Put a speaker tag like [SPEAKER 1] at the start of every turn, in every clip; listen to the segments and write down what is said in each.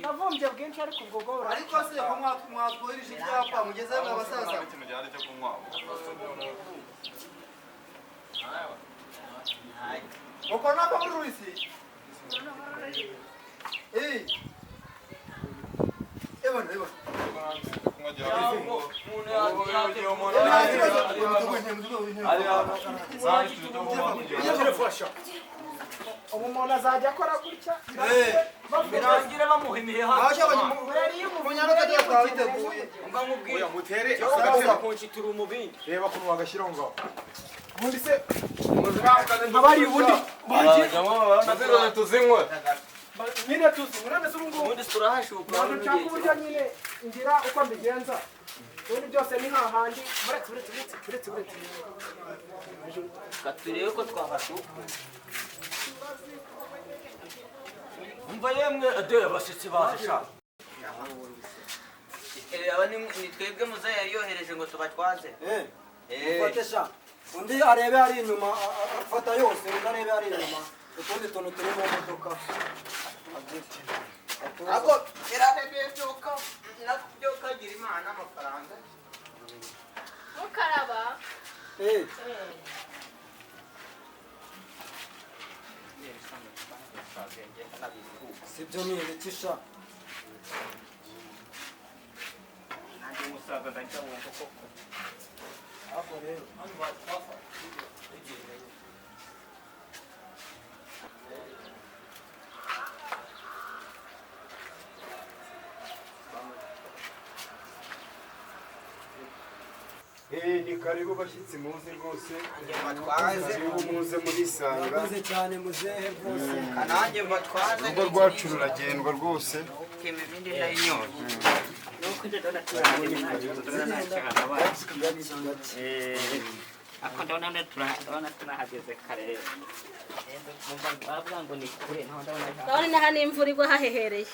[SPEAKER 1] Navumbye bwinshi, ariko ubwo bwo
[SPEAKER 2] Ariko se ko mwatwohereje ibyapa mugeze mwe abasaza?
[SPEAKER 3] Ikintu gihari cyo kunywa.
[SPEAKER 2] Uko nako muri Rusi. Eh. Ebona, ebona.
[SPEAKER 3] Kunywa gihari.
[SPEAKER 2] Nta kibazo. Mudugudu.
[SPEAKER 1] Ubu umuntu azajya akora gutya.
[SPEAKER 2] Eh.
[SPEAKER 4] Birangire bamuha imiheha.
[SPEAKER 2] Aje abanyamunyana kagiye twabiteguye.
[SPEAKER 4] Mba nkubwire.
[SPEAKER 5] Oya, mutere
[SPEAKER 4] Agatebe kunshitura umubindi.
[SPEAKER 5] Reba ukuntu wagashyiraho ngaho. Ubundi se
[SPEAKER 1] Abari ubundi
[SPEAKER 3] Nazo tuzinywe.
[SPEAKER 1] Nyine tuzi murabese ubu ngubu.
[SPEAKER 4] Ubundi turahashuka.
[SPEAKER 1] Ntabwo nshaka uburyo nyine ngira uko mbigenza. Ubundi byose ni hahandi. Uretse, uretse, uretse, uretse, uretse.
[SPEAKER 4] Turebe ko twahashuka. Umva yemwe, dore abashyitsi baje sha. Aba ni twebwe muzehe yari yohereje ngo tubatwaze.
[SPEAKER 6] Ufate sha, undi arebe ari inyuma, afata yose, undi arebe ari inyuma utundi tuntu turi mu modoka.
[SPEAKER 4] Ako biranebyuka nabyo kagira Imana amafaranga.
[SPEAKER 7] Mukaraba.
[SPEAKER 6] Eh. Sibyo, ni ibiki sha?
[SPEAKER 4] Nanjye umusaza ndahita wumva koko.
[SPEAKER 6] Ako rero.
[SPEAKER 5] Eh, ni karibu bashyitsi, muze rwose.
[SPEAKER 4] Batwaze.
[SPEAKER 5] Karibu, muze murisanga.
[SPEAKER 6] Murakoze cyane muzehe rwose.
[SPEAKER 4] Kanange mbatwaze.
[SPEAKER 5] Urugo rwacu ruragendwa rwose.
[SPEAKER 4] Kema ibindi ndayinyoye.
[SPEAKER 8] Ako ndabona tunahageze kare. Bavuga ngo ni kure, naho ndabona.
[SPEAKER 7] Ndabona inaha n'imvura igwa hahehereye.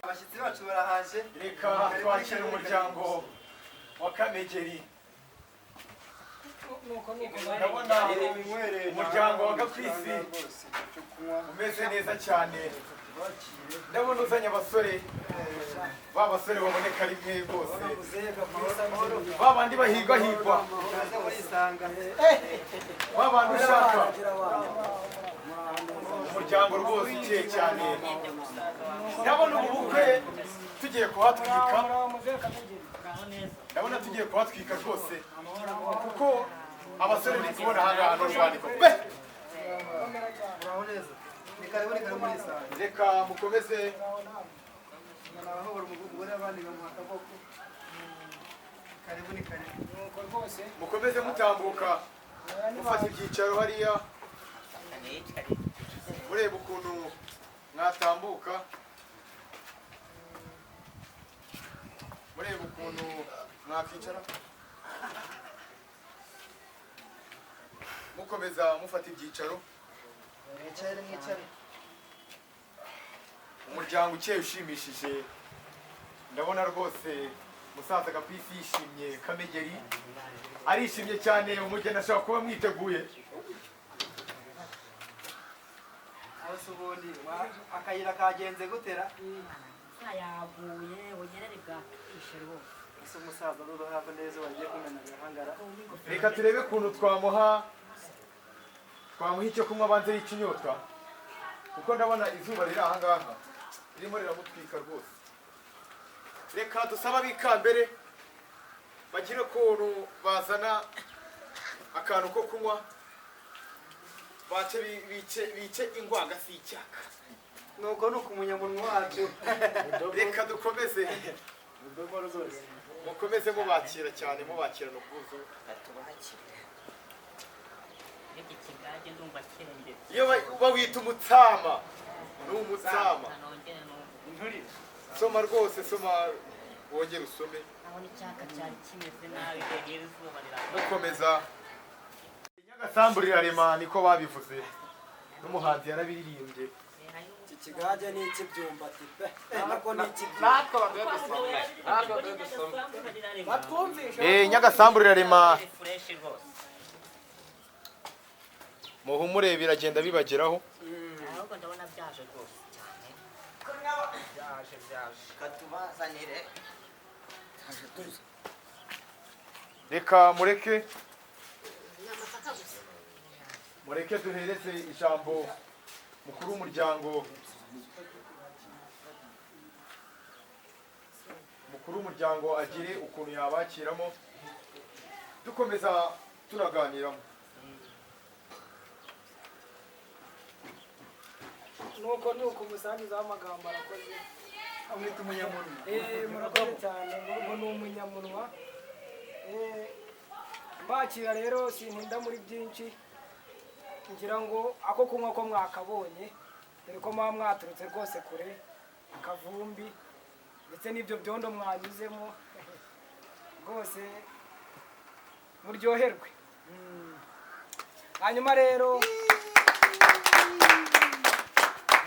[SPEAKER 2] Abashyitsi bacu barahaje.
[SPEAKER 5] Reka twakire umuryango wa Kamegeri. Ndabona umuryango wa Gakwisi umeze neza cyane. Ndabona uzanye abasore, ba basore baboneka rimwe rwose, ba bandi bahigwahigwa,
[SPEAKER 2] Muze murisanga.
[SPEAKER 5] ba bandi ushaka. Umuryango rwose ukeye cyane. Ndabona ubu bukwe tugiye kuhatwika. Ndabona tugiye kuhatwika rwose, kuko abasore ndi kubona aha ngaha n'urwandiko pe.
[SPEAKER 2] Muraho neza. Ni karibu, ni karibu, murisanga.
[SPEAKER 5] Reka mukomeze.
[SPEAKER 2] Umuntu arahobora umugore, abandi bamuha akaboko. Karibu, ni karibu.
[SPEAKER 1] Nuko rwose.
[SPEAKER 5] Mukomeze mutambuka mufata ibyicaro hariya, mureba ukuntu mwatambuka, mureba ukuntu mwakwicara, mukomeza mufata ibyicaro.
[SPEAKER 2] Mwicare, mwicare.
[SPEAKER 5] Umuryango ukeye ushimishije. Ndabona rwose musaza Gapisi yishimye, Kamegeri arishimye cyane. Umugeni ashobora kuba mwiteguye.
[SPEAKER 2] Bose ubundi akayira kagenze gutera.
[SPEAKER 8] Yaguye ubunyerere bwatwishe rwose.
[SPEAKER 2] Ese umusaza n'uruhava neza wagiye kumena agahangara?
[SPEAKER 5] Reka turebe ukuntu twamuha icyo kunywa, abanze yica inyota, kuko ndabona izuba riri aha ngaha ririmo riramutwika rwose. Reka dusabe abikambere bagire ukuntu bazana akantu ko kunywa, bace bice ingwanga si icyaka.
[SPEAKER 2] Nuko ni ukunyamunwa wacu.
[SPEAKER 5] Reka dukomeze, mukomeze mubakira cyane, mubakirana ubwuzu.
[SPEAKER 8] Tubakire. Iki kigage ndumva kirengetse.
[SPEAKER 5] Iyo bawita umutsama, ni umutsama.
[SPEAKER 8] Nongere numve.
[SPEAKER 5] Soma rwose, soma wongere usome.
[SPEAKER 8] Ndabona icyaka cyari kimeze nabi, rero izuba rirava.
[SPEAKER 5] Mukomeza. Nyagasambu rirarema, niko babivuze, n'umuhanzi yarabiririmbye.
[SPEAKER 6] Iki kigage ni icy'ibyumbati pe, nako ni icy'ibyumbati.
[SPEAKER 4] Natwe baduhe dusome, natwe baduhe dusome.
[SPEAKER 1] Batwumvishe.
[SPEAKER 5] Eh, Nyagasambu rirarema.
[SPEAKER 8] Fresh rwose.
[SPEAKER 5] Muhumure, biragenda bibageraho.
[SPEAKER 8] Ahubwo ndabona byaje rwose cyane. Byaje byaje.
[SPEAKER 9] Katubazanire.
[SPEAKER 5] Reka mureke mureke duhereze ijambo mukuru w'umuryango, mukuru w'umuryango agire ukuntu yabakiramo, dukomeza tunaganiramo.
[SPEAKER 1] Nuko nuko umusangiza w'amagambo arakoze.
[SPEAKER 2] Amwita umunyamunwa.
[SPEAKER 1] Murakoze cyane, ngo ni umunyamunwa. Mbakira rero sintinda muri byinshi, ngira ngo ako kunywa ko mwakabonye, dore ko muba mwaturutse rwose kure, akavumbi ndetse n'ibyo byondo mwanyuzemo rwose muryoherwe. Hanyuma rero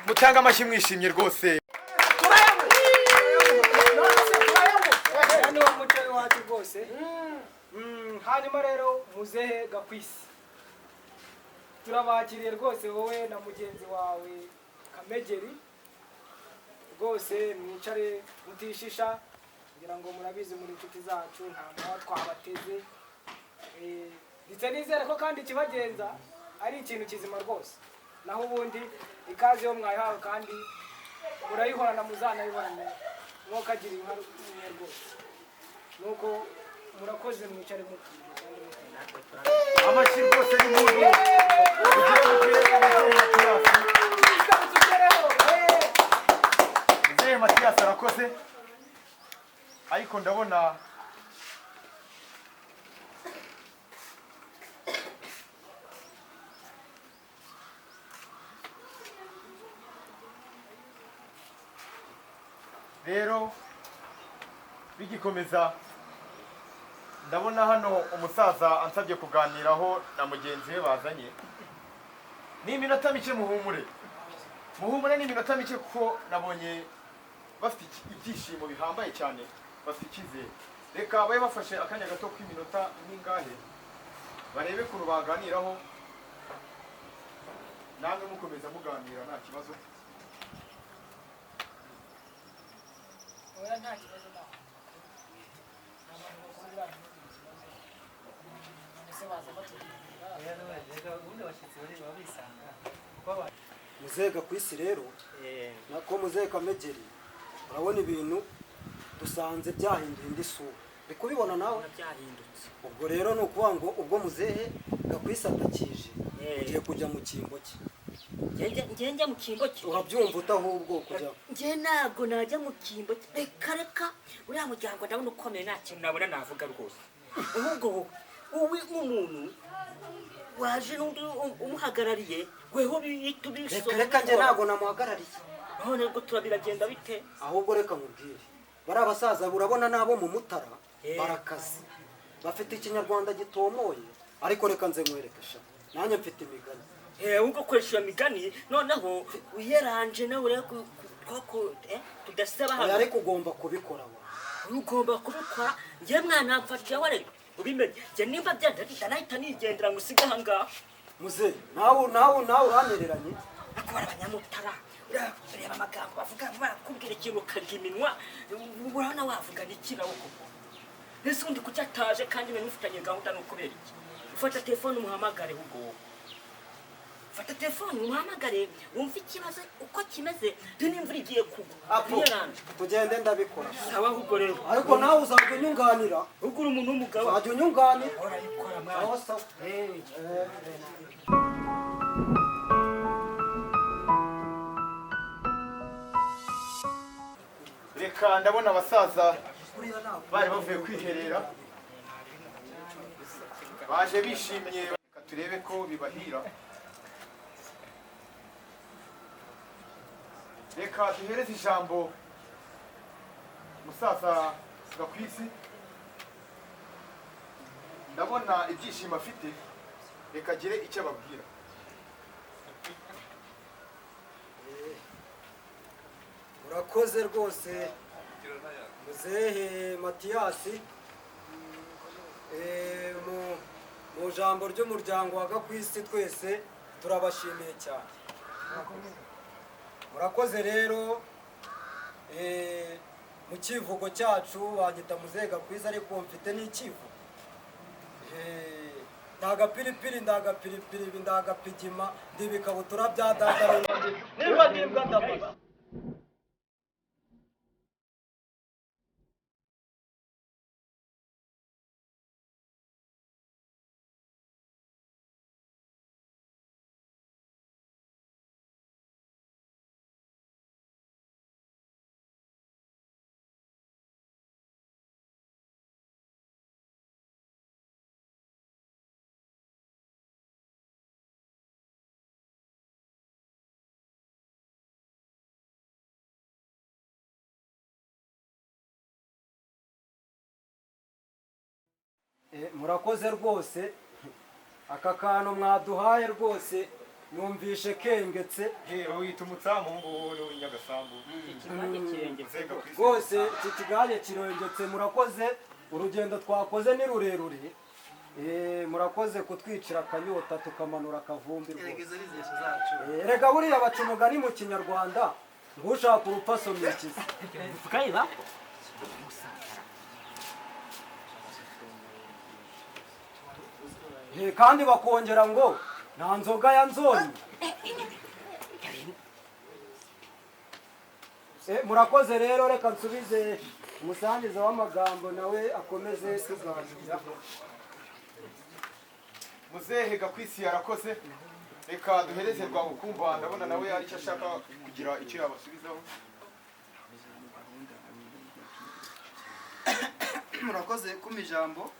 [SPEAKER 5] mutanga amashyi mwishimye rwose.
[SPEAKER 1] Ni wo muco w'iwacu rwose. Hanyuma rero muzehe Gakwisi, turabakiriye rwose wowe na mugenzi wawe Kamegeri, rwose mwicare mutishisha, ngira ngo murabizi muri inshuti zacu, nta mpamvu twabateze. Ndetse nizere ko kandi ikibagenza ari ikintu kizima rwose, naho ubundi ikaze yo mwayihawe kandi murayihorana, muzanayihorane mwokagira inka rwose. Nuko murakoze, mwicare mutuje kandi mutuje.
[SPEAKER 5] Amashyi rwose ni muntu ugire mugire Muzehe Matiyasi. Muzehe Matiyasi arakoze, ariko ndabona rero bigikomeza. Ndabona hano umusaza ansabye kuganiraho na mugenzi we bazanye. Ni iminota mike, muhumure muhumure, ni iminota mike kuko nabonye bafite ibyishimo bihambaye cyane, bafite icyizere. Reka babe bafashe akanya gato k'iminota nk'ingahe barebe ukuntu baganiraho, namwe mukomeza muganira nta kibazo.
[SPEAKER 1] Oya, nta kibazo, nta abantu bakuru baramugira ikibazo, ese baza batubwira.
[SPEAKER 8] Ubundi abashyitsi baba bisanga.
[SPEAKER 6] Muzehe Gakwisi rero, nako muzehe Kamegeri, urabona ibintu dusanze byahinduye indi sura, uri kubibona nawe?
[SPEAKER 8] Byahindutse.
[SPEAKER 6] Ubwo rero ni ukuvuga ngo ubwo muzehe Gakwisi atakije, ugiye kujya mu cyimbo cye.
[SPEAKER 7] Njye njya mu cyimbo cye?
[SPEAKER 6] Urabyumva ute ahubwo kujya?
[SPEAKER 7] Njye ntabwo najya mu cyimbo cye, reka reka, uriya muryango ndabona ukomeye, nta kintu nabona navuga rwose. Ahubwo wowe nk'umuntu waje n'undi umuhagarariye, weho
[SPEAKER 6] Reka reka, njye ntabwo namuhagarariye.
[SPEAKER 7] None ubwo turabiragenda bite?
[SPEAKER 6] Ahubwo reka nkubwire, bari abasaza urabona n'abo mu Mutara barakaze, bafite ikinyarwanda gitomoye. Ariko reka nze nkwereke sha, nanjye mfite imigani.
[SPEAKER 7] Ubwo ukoresha iyo migani noneho uyeranje nawe urebe ko tudasaba hano.
[SPEAKER 6] Ariko ugomba kubikora wa.
[SPEAKER 7] Ugomba kubikora, njye mwana mfasha wareka ubimenye, njye nimba byanda nahita nigendera ngo usige aha ngaha.
[SPEAKER 6] Muzehe, nawe nawe nawe uranereranye.
[SPEAKER 7] Ariko bari abanyamutara, ureba amagambo bavuga, barakubwira ikintu ukarya iminwa, urabona wavuga n'iki nawe koko? Ese undi kuki ataje kandi ibintu mufitanye gahunda ni ukubera iki? Ufata telefone umuhamagare ahubwo wowe. Fata telefone umuhamagare wumve ikibazo uko kimeze, dore n'imvura igiye kugwa.
[SPEAKER 6] Apo, tugende ndabikora.
[SPEAKER 7] Sawa ahubwo rero.
[SPEAKER 6] Ariko nawe uzajya unyunganira.
[SPEAKER 7] Ubwo uri umuntu w'umugabo.
[SPEAKER 6] Uzajya unyunganira.
[SPEAKER 7] Urabikora mwana.
[SPEAKER 6] Sawa sawa.
[SPEAKER 5] Reka ndabona abasaza bari bavuye kwiherera, baje bishimye, reka turebe ko bibahira. Reka duhereze ijambo musaza Gakwisi, ndabona ibyishimo afite, reka agire icyo ababwira.
[SPEAKER 6] Urakoze rwose muzehe Matiyasi. Mu jambo ry'umuryango wa Gakwisi twese turabashimiye cyane. Murakoze rero. Mu kivugo cyacu wanyita muzehe Gakwiza, ariko mfite n'ikivugo. Ndagapiripiri, ndagapiripiri, ibi ndagapigima, ndibikabutura bya data niba ndimbwa ndabona. Murakoze rwose, aka kantu mwaduhaye rwose numvishe kengetse.
[SPEAKER 5] Wita umutsamu ngubu w'inyagasambu.
[SPEAKER 8] Ikigage kirengetse
[SPEAKER 6] rwose, iki kigage kirengetse. Murakoze, urugendo twakoze ni rurerure. Murakoze kutwicira akanyota tukamanura akavumbi rwose. Erega buriya baca umugani mu Kinyarwanda ngo ushaka urupfu asomye ikizi. Kandi bakongera ngo nta nzoga ya nzoni. Murakoze rero, reka nsubize umusangiza w'amagambo nawe akomeze tuganira.
[SPEAKER 5] Muzehe Gakwisi yarakoze, reka duhereze Rwabukumba, ndabona nawe ari icyo ashaka kugira icyo yabasubizaho.
[SPEAKER 2] Murakoze kuma ijambo.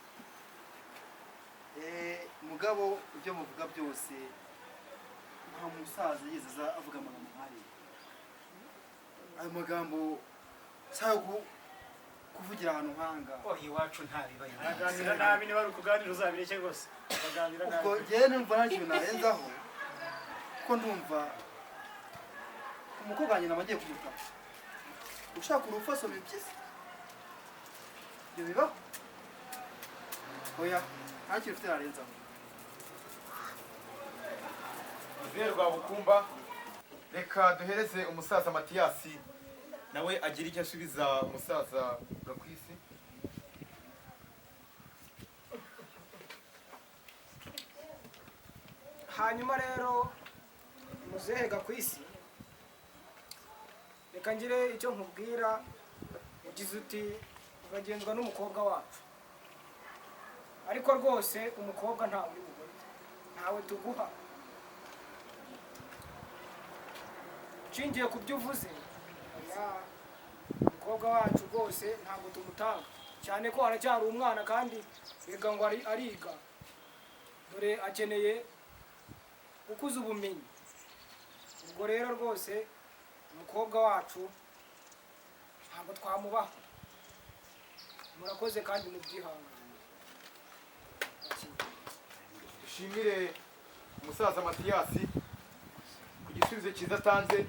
[SPEAKER 2] Mugabo ibyo muvuga byose nta musaza yigeze avuga amagambo nk'ayo. Ayo magambo sayo kuvugira ahantu nk'aha.
[SPEAKER 1] Iwacu ntabibaye. Aganira nabi, niba ari ukuganira uzabireke rwose. Baganira nabi.
[SPEAKER 2] Ubwo njyewe numva nta kintu narenzaho, kuko ndumva umukobwa wanjye nabagiye kumutaka. Ushaka urupfu asoma impyisi. Ibyo bibaho? Oya, nta kintu ufite narenzaho.
[SPEAKER 5] Muzehe Rwabukumba, reka duhereze umusaza Matiyasi nawe agira icyo asubiza umusaza Gakwisi.
[SPEAKER 1] Hanyuma rero muzehe Gakwisi, reka ngire icyo nkubwira. Ugize uti uragenzwa n'umukobwa wacu, ariko rwose umukobwa ntawe uri bugore, ntawe tuguha. Nshingiye ku byo uvuze, umukobwa wacu rwose ntabwo tumutanga, cyane ko aracyari umwana kandi biga ngo ariga, dore akeneye gukuza ubumenyi. Ubwo rero rwose umukobwa wacu ntabwo twamubaha. Murakoze kandi mubyihangane.
[SPEAKER 5] Dushimire umusaza Matiyasi ku gisubizo cyiza atanze.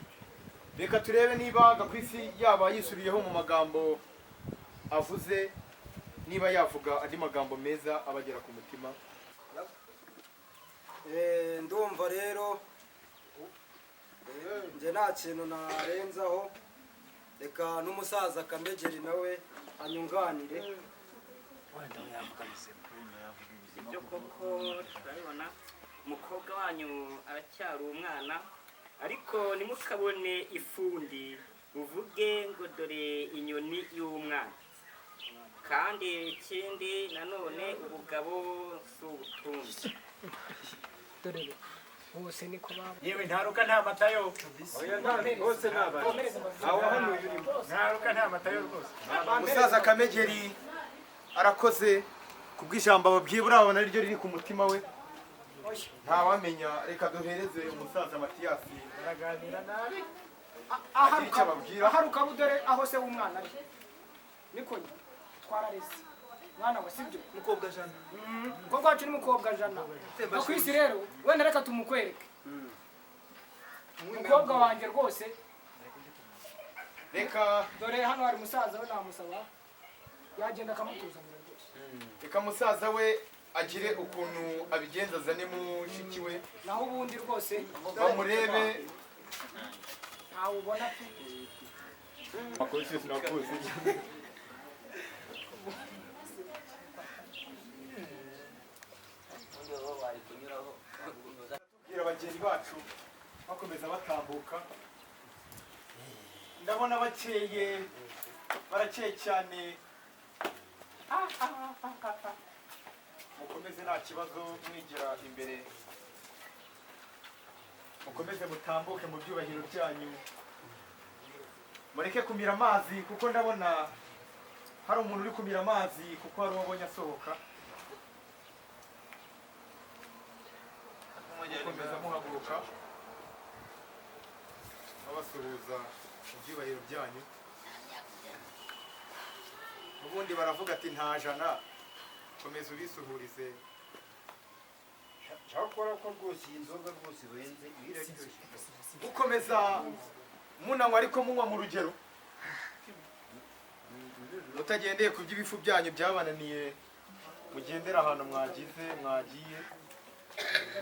[SPEAKER 5] Reka turebe niba Gakwisi yaba yisubiyeho mu magambo avuze, niba yavuga andi magambo meza abagera ku mutima.
[SPEAKER 6] Ndumva rero nje nta kintu narenzaho, reka n'umusaza Kamegeri nawe anyunganire.
[SPEAKER 8] Ibyo koko turabibona, umukobwa wanyu aracyari umwana, ariko ntimukabone ifundi uvuge ngo dore inyoni y'umwana. Kandi ikindi nanone ubugabo si ubutunzi.
[SPEAKER 1] Dore bose niko baba.
[SPEAKER 9] Yewe ntaruka nta matayo.
[SPEAKER 5] Bose nabari. Aho hano urimo.
[SPEAKER 9] Ntaruka nta matayo rwose.
[SPEAKER 5] Umusaza Kamegeri arakoze kubw'ijambo ababwiye, urabona ryo riri ku mutima we. Ntawamenya, reka duhereze umusaza Matiyasi.
[SPEAKER 9] Baraganira nabi.
[SPEAKER 1] Aharuka budore aho se w'umwana ari. Niko twarareze. Mwana wa sibyo?
[SPEAKER 2] Mukobwa Jana.
[SPEAKER 1] Mukobwa wacu ni mukobwa Jana. Gakwisi rero wenda reka tumukwereke. Umukobwa wanjye rwose.
[SPEAKER 5] Reka
[SPEAKER 1] dore hano hari musaza we namusaba yagenda akamutuzanira rwose.
[SPEAKER 5] Reka musaza we agire ukuntu abigenza azane mushiki we,
[SPEAKER 1] naho ubundi rwose
[SPEAKER 5] bamurebe.
[SPEAKER 1] Ntawubona pe.
[SPEAKER 5] Makuru sinakuzi. Tubwira abageni bacu bakomeza batambuka. Ndabona bakeye, barakeye cyane. Mukomeze nta kibazo mwigira imbere. Mukomeze mutambuke mu byubahiro byanyu. Mureke kumira amazi kuko ndabona hari umuntu uri kumira amazi kuko hari uwabonye asohoka. Mukomeza muhaguruka babasuhuza mu byubahiro byanyu. Ubundi baravuga ati nta jana, komeza ubisuhurize.
[SPEAKER 2] Cyakora ko rwose iyi nzoga rwose wenze iraryoshye.
[SPEAKER 5] Mukomeza munanywa ariko munywa mu rugero, mutagendeye ku by'ibifu byanyu byabananiye. Mugendera ahantu mwagize mwagiye,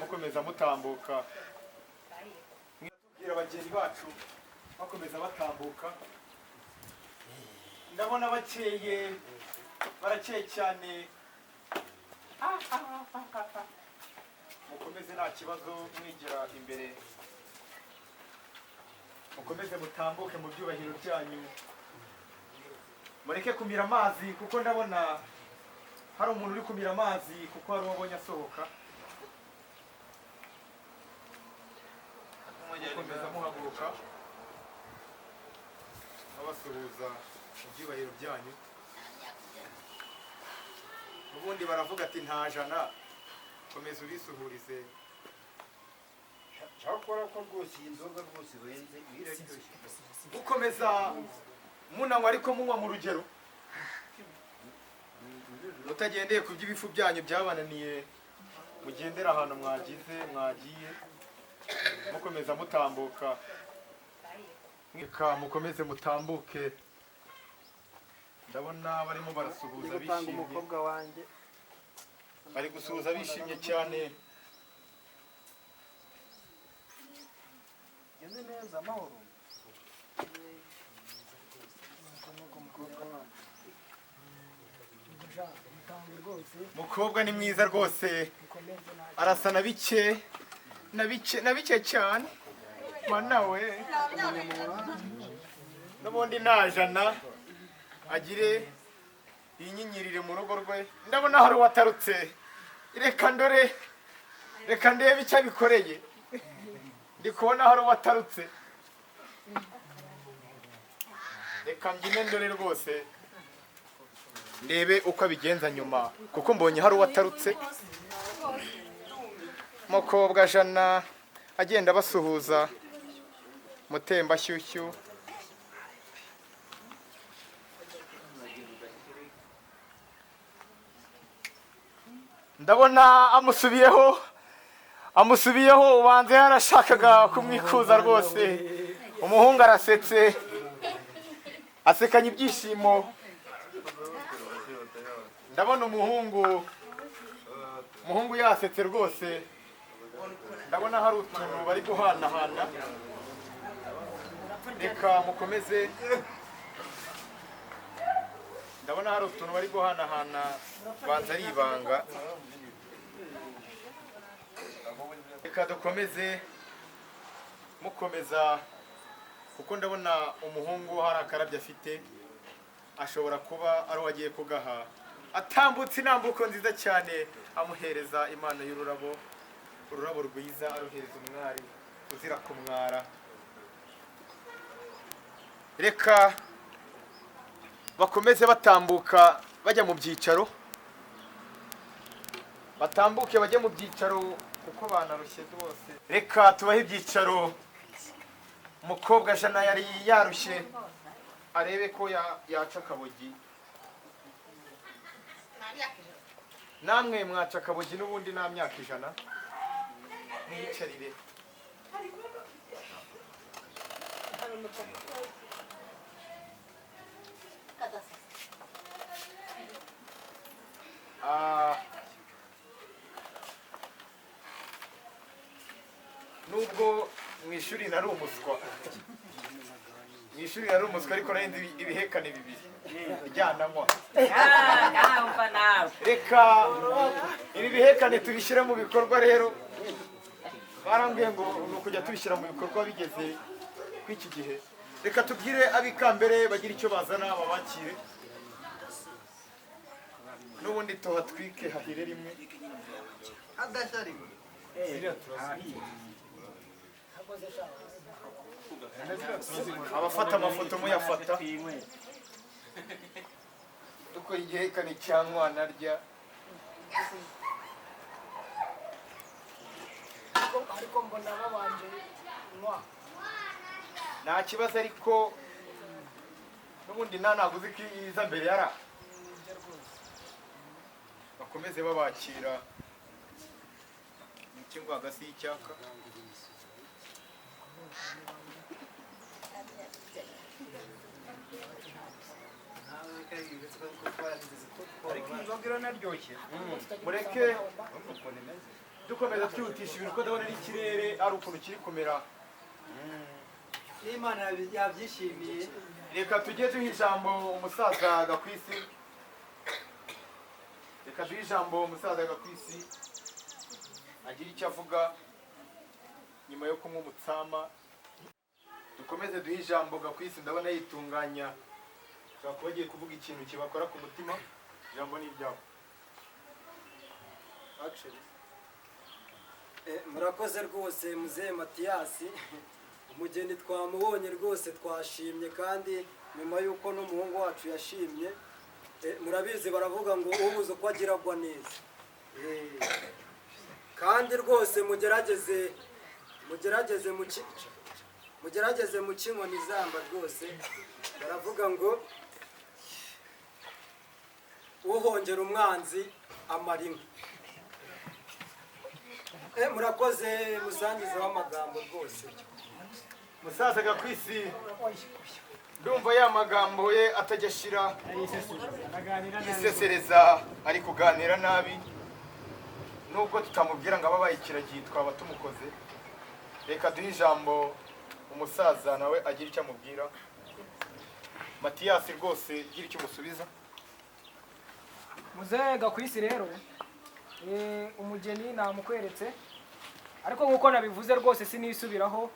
[SPEAKER 5] mukomeza mutambuka. Tubwira abageni bacu bakomeza batambuka. Ndabona bakeye, barakeye cyane. Mukomeze nta kibazo mwigira imbere. Mukomeze mutambuke mu byubahiro byanyu. Mureke kumira amazi kuko ndabona hari umuntu uri kumira amazi kuko hari uwabonye asohoka. Mukomeza muhaguruka babasuhuza mu byubahiro byanyu. Ubundi baravuga ati nta jana, komeza ubisuhurize.
[SPEAKER 2] Cyakora ko rwose iyi nzoga rwose wenze iraryoshye.
[SPEAKER 5] Mukomeza munanywa ariko munywa mu rugero, mutagendeye ku by'ibifu byanyu byabananiye. Mugendera ahantu mwagize mwagiye, mukomeza mutambuka. Reka mukomeze mutambuke. Ndabona barimo barasuhuza bishimye.
[SPEAKER 2] Umukobwa wanjye
[SPEAKER 5] bari gusuhuza bishimye cyane.
[SPEAKER 2] Gende neza amahoro.
[SPEAKER 5] Mukobwa ni mwiza rwose, arasa na bike na bike na bike cyane. Mana we, n'ubundi nta jana agire yinyinyirire mu rugo rwe. Ndabona hari uwatarutse. Reka ndore, reka ndebe icyo abikoreye. Ndi kubona hari uwatarutse. Reka mbyine ndore rwose, ndebe uko abigenza nyuma, kuko mbonye hari uwatarutse. Mukobwa jana agenda basuhuza mutemba shyushyu. Ndabona amusubiyeho, amusubiyeho. Ubanze yarashakaga kumwikuza rwose. Umuhungu arasetse, asekanye ibyishimo. Ndabona umuhungu yasetse rwose. Ndabona hari utuntu bari guhanahana. Reka mukomeze. Ndabona hari utuntu bari guhanahana, banza ari ibanga. Reka dukomeze mukomeza, kuko ndabona umuhungu hari akarabyo afite, ashobora kuba ari uwagiye kugaha. Atambutse intambuko nziza cyane, amuhereza impano y'ururabo, ururabo rwiza aruhereza umwari uzira kumwara. Reka bakomeze batambuka bajya mu byicaro, batambuke bajye mu byicaro kuko banarushye rwose. Reka tubahe ibyicaro. Umukobwa jana yari yarushye, arebe ko yaca akabogi. Namwe mwaca akabogi n'ubundi nta myaka 100. Mwiyicarire. Nubwo mu ishuri nari umuswa, Mu ishuri nari umuswa ariko nari nzi ibihekane bibiri ryananywa.
[SPEAKER 8] Umva nawe.
[SPEAKER 5] Reka ibi bihekane tubishyire mu bikorwa rero. Barambwiye ngo ni ukujya tubishyira mu bikorwa bigeze kw'iki gihe. Reka tubwire abikambere bagira icyo bazana babakire, n'ubundi tuhatwike hahire rimwe. Abafata amafoto muyafata. Dukora igihekane cya mwana rya.
[SPEAKER 1] Ariko mbona babanje nywa.
[SPEAKER 5] Nta kibazo ariko n'ubundi nta naguzi ko iza mbere yara. Bakomeze babakira mu hagati y'icyaka. Mureke dukomeza twihutisha ibintu kuko ndabona n'ikirere ari ukuntu kiri kumera.
[SPEAKER 2] N'Imana yabyishimiye.
[SPEAKER 5] Reka tujye duha ijambo umusaza Gakwisi. Reka duhe ijambo umusaza Gakwisi agira icyo avuga nyuma yo kunywa umutsama. Dukomeze duhe ijambo Gakwisi, ndabona yitunganya, ashobora kuba agiye kuvuga ikintu kibakora ku mutima. Ijambo ni iryabo.
[SPEAKER 6] Murakoze rwose muzehe Matiyasi, umugeni twamubonye rwose twashimye, kandi nyuma y'uko n'umuhungu wacu yashimye. Murabizi baravuga ngo ubuze uko agira agwa neza. Kandi rwose mugerageze mugerageze mu kinkoni izamba rwose. Baravuga ngo uhongera umwanzi amara inka. Murakoze musangiza w'amagambo rwose.
[SPEAKER 5] Musaza Gakwisi ndumva ya magambo ye atajya ashira, yisesereza, ari kuganira nabi. Nubwo tutamubwira ngo ababaye ikiragiye twaba tumukoze. Reka duhe ijambo umusaza nawe agira icyo amubwira. Matiyasi rwose gira icyo umusubiza.
[SPEAKER 1] Muzehe Gakwisi rero umugeni namukweretse, ariko nkuko nabivuze rwose sinisubiraho,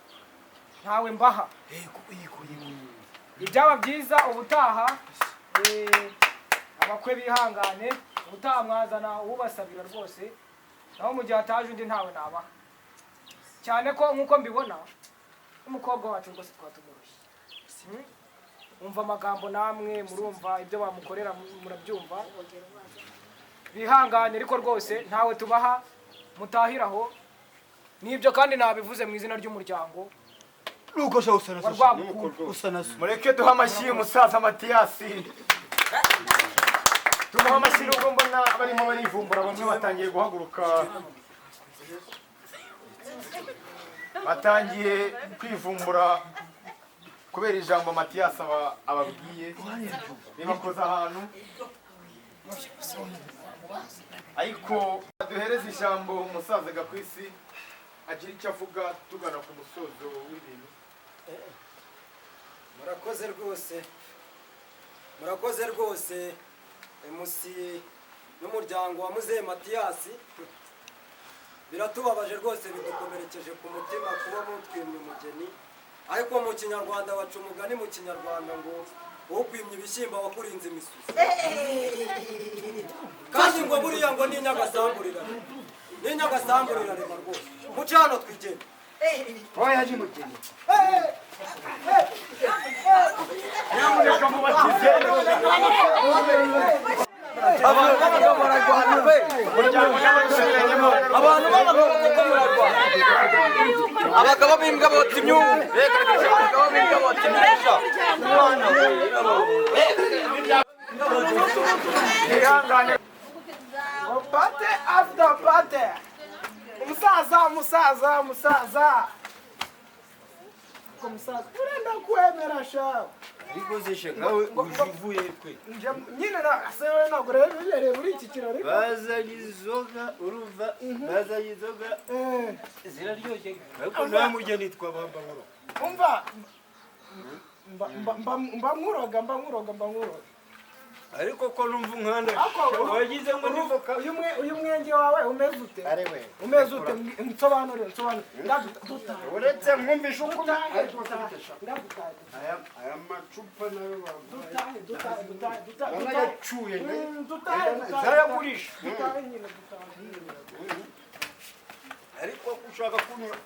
[SPEAKER 1] ntawe mbaha. Ibyaba byiza ubutaha abakwe bihangane, ubutaha mwazana ubasabira rwose, naho mu gihe ataje undi ntawe nabaha. Cyane ko nkuko mbibona umukobwa wacu rwose twatumurushye. Umva amagambo namwe murumva ibyo bamukorera murabyumva. Bihangane ariko rwose ntawe tubaha, mutahiraho. Nibyo kandi nabivuze mu izina ry'umuryango.
[SPEAKER 5] Mureke duha amashyi umusaza Matiyasi. Tumuha amashyi nubwo mbona barimo barivumbura, bamwe batangiye guhaguruka, batangiye kwivumbura kubera ijambo Matiyasi ababwiye ribakoza ahantu. Ariko duhereze ijambo umusaza Gakwisi agira icyo avuga tugana ku musozo w'ibintu.
[SPEAKER 6] Murakoze rwose, murakoze rwose MC n'umuryango wa muzehe Matiyasi. Biratubabaje rwose, bidukomerekeje ku mutima kuba mutwimye umugeni, ariko mu Kinyarwanda baca umugani mu Kinyarwanda ngo ukwimye ibishyimbo wakurinze imisuzi. Kandi ngo buriya ngo ni nyagasamburira, ni nyagasamburira rema rwose. Muce hano twigende.
[SPEAKER 2] Oya ni mugeni.
[SPEAKER 5] Nyamuneka mubatize.
[SPEAKER 4] Abantu b'abagabo bararwana we. Abantu b'abagabo koko murarwana. Abagabo b'imbwa botsa imyungu. Abagabo b'imbwa botsa imyungu.
[SPEAKER 1] Party after party. Umusaza, umusaza, umusaza. Umusaza, urenda kwemera sha.
[SPEAKER 4] Ariko nkawe uvuye kwe.
[SPEAKER 1] Nyine na sewe ntabwo rero muri iki kirori.
[SPEAKER 4] Bazanye inzoga urumva, bazanye inzoga ziraryoshye. Ariko nta mugeni twabamba nkuru.
[SPEAKER 1] Umva Mba nkuroga, mba nkuroga, mba nkuroga.
[SPEAKER 6] Ariko ko numva unkanda wagize ngo
[SPEAKER 1] ndivoka. Uyu mwenge wawe umeze ute? Umeze ute? Nsobanure, nsobanure. Ndagutaye.
[SPEAKER 2] Uretse nkumvisha uko
[SPEAKER 1] ndagutaye.
[SPEAKER 2] Aya macupa nayo
[SPEAKER 1] dutahe, dutahe, dutahe, dutahe.
[SPEAKER 2] Nanayacuye.
[SPEAKER 1] Dutahe, dutahe.
[SPEAKER 2] Zaragurisha.
[SPEAKER 1] Dutahe nyine, dutahe.
[SPEAKER 2] Ariko ushaka kunyura.